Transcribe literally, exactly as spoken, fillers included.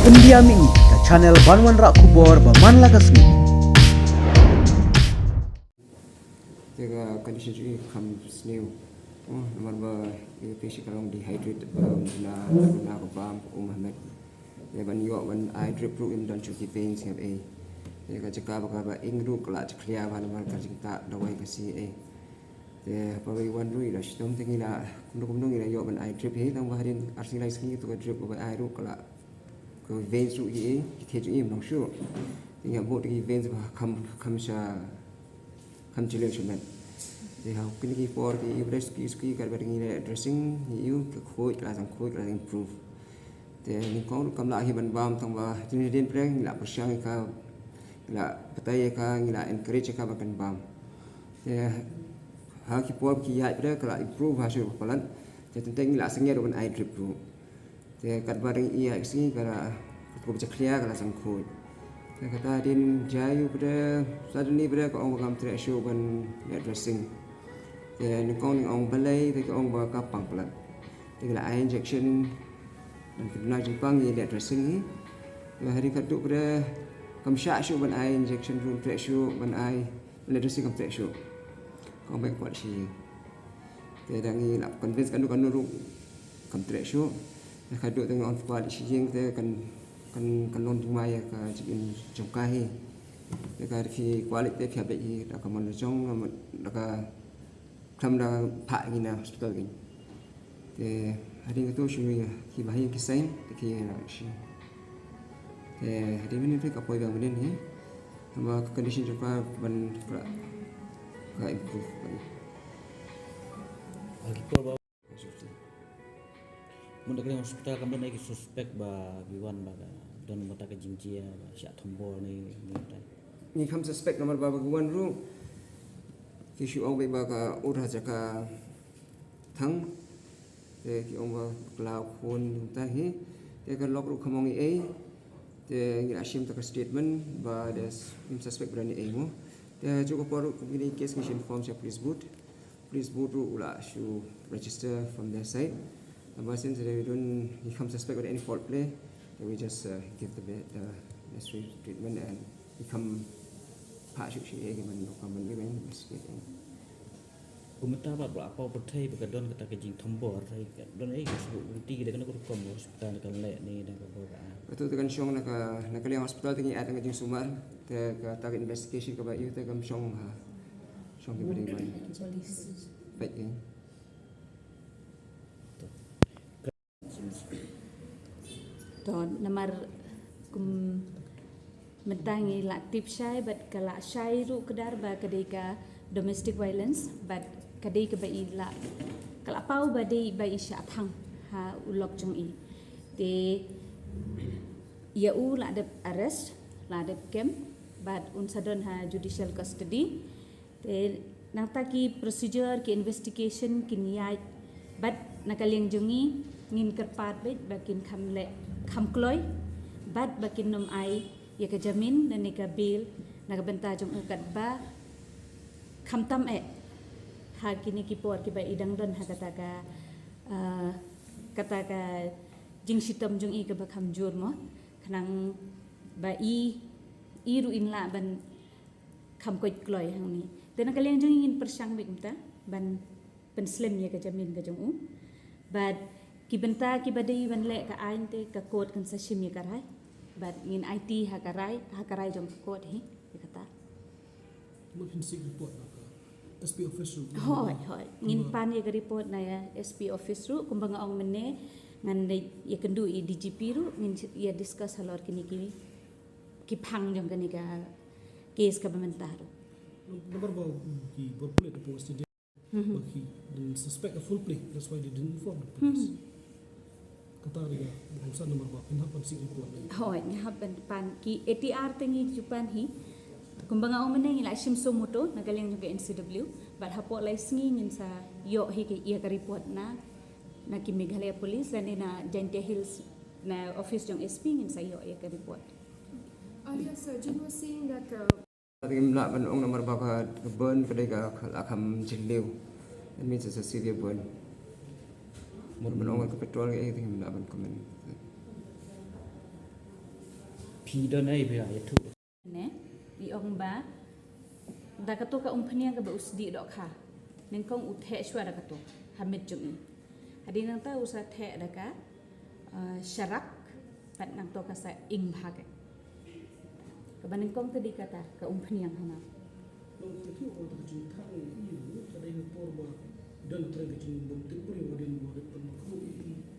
India Mini, ka channel ban wanrah khubor ba man la ka sngi. Te ka condition jong i kam sniew. Oh, namar ba i patient ka long dehydrated ba na na ka bam ka um ha met. Te ban ïoh ban ai drip ruh im don shuh ki veins hap ei. Te ka jaka ba ka ba ing ruh ka la jakhlia ba namar ka jingtah dawai ka si ei. Te haba i wan ruh i la shitom te ngi la kumno kumno ngi la ïoh ban ai drip hi tang ba hadien ar sngi lai sngi to ka drip ba ai ruh ka la ka veins ruh i ei ki thied ruh i mnong shuh. Te ngi hap mut ki veins ba kham kham sha kham jylliew sha met. Te ha kine ki por ki i bres ki ski ka ba ngi le dressing ngi i ka khuid ka la jang khuid ka la jang improve. Te nyngkong ruh kam lah hi ban bam tang ba hadien hadien pre ngi la pyrshang ïa ka ngi la batai ïa ka ngi la encourage ïa ka ba kan bam. Te ha ki por ki ïaid pre ka la improve ha shuh ba palat. Te teng teng ngi la sngewthuh ban ai drip ruh. Te katba dang ïaid ka sngi ka la katba jakhlia ka la jang khuid. Te kata hadien jaiu pre suddenly pre ka ong ba kam treh shuh ban leh dressing. Te nyngkong ngi ong balei te ka ong ba ka pang palat. Te ngi la ai injection ban pynbna jingpang ïa leh dressing hi. Te hadien katto pre kam shah shuh ban ai injection ruh treh shuh ban ai leh dressing kam treh shuh. Ka ong ba kwah shi ïing. Te dang ngi la convince kano kano ruh kam treh shuh. Te katto te ngi ong kwah shi ïing te kan kan kan long jingma ïa ka jingim jong ka hi. Te ka phi kwah leh te phi hap leh hi da ka mon jong da ka Khlem da phah ngi na hospital ngi. Te hadien kato shu ïa ki ba ha ïing ki sign te ki ïa la shi. Te hadien mynnin phi ka poi ba mynnin hi. Haba ka condition jong ka ban pra ka improve ba. Agi por ba. Mun da ka liang hospital kam don ei ki suspect ba ki wan ba ka don ba ta ka jingjia ba shah thombor ne ne ta. Ngi kham suspect namar ba ba ki wan ruh ki shu ong ba ka ur ha jaka thang. Te ki ong ba kla khun ta hi. Te ka lok ruh kham ong ei. Te ngi la shim ta ka statement ba da s-, ngi suspect ba da ni ei mo. Te ha ka por ruh kine case ngi shu inform sha police booth. Police booth ruh u la shu register from their side. Tangba since we don't, we come suspect with any foul play, then we just uh, give the, be- the necessary treatment and we come phah shuh shuh ïa ki ban, ban, ban investigate. Kumta ba ba pau pyrthei ba ka don kata ka jingthombor, ka don ei ka shu uti da kano ka rukom hospital ka leh ni da ka bor ka. Kata te kan shong na ka, na ka liang hospital te ngi ai tang ka jingsumar, te kata ka investigation kaba ïa te kan shong ha. Shong ki ba dei ban. Peit ki. To namar kum mynta ngi la tip shai bad ka la shai ruh kdar ba ka dei ka domestic violence bad ka dei kaba i la ka la paw ba dei ba i shah thang ha u lok jong i. Te ïa u la dep arrest, la dep kem bad un sa don ha judicial custody. Te nangta ki procedure ki investigation kin ïaid bad na ka liang jong ngi ngin kyrpad beit ba kin kham leh kham kloi bad ba kin nym ai ïa ka jamin ne ka bail na ka bynta jong u katba khamtam eh ha kine ki por kiba i dang don ha kata ka, ah, kata ka jingshitom jong i kaba kham jur mo khnang ba i i ruh in lah ban kham koit kloi hangne. Te na ka liang jong ngi ngin pyrshang beit mynta ban pynslem ïa ka jamin ka jong u. Bad ki bynta kiba dei ban leh ka aiñ te ka court kan sa shim ïa ka rai. Bad ngin aiti ha ka rai, ha ka rai jong ka court hi ïa kata. Mut phin seek report na ka S P office ruh. Hoi, hoi. Ngin pan ïa ka report na ïa S P office ruh kumba nga ong mynne ngan ïa kynduh ïa D G P ruh ngin ïa discuss halor kine ki ki phang jong kane ka case kaba mynta ruh. Namar ba ki bor pulit hapoh West India ba ki didn't suspect a foul play, that's why they didn't inform the police. Kata ka dei ka bangsa namar ba phin hap ban seek report. Hoi, ngi hap ban pan ki A T R te ngi ju pan hi. Kumba nga ong mynne ngi la shim suo motu na ka liang jong ka N C W bad hapoh lai sngi ngin sa ïoh hi ka ïa ka report na na ki Meghalaya Police lane na Jaintia Hills na office jong S P ngin sa ïoh ïa ka report. Earlier, Surgeon was saying that, uh, Te ngim lah ban ong namar ba ka burn ka dei ka la kham jylliew. That means it's a severe burn. Mut ban ong ka petrol ka ei te ngim lah ban comment. Ki don ai ba ïathuh. Ne, i ong ba da kato ka umphniang kaba u sdieh dohkha, nyngkong u theh shuwa da kato ha miej jong i. Hadien nangta u sa theh da ka, uh, sharak, pat nangto ka sa ing bha ka. Kaba nyngkong te dei kata ka umphniang hana. Nong kiti wa ta jingthang i u ta dei por ba don trei ka jingbym tip briew hadien ba dei pynmakruh i.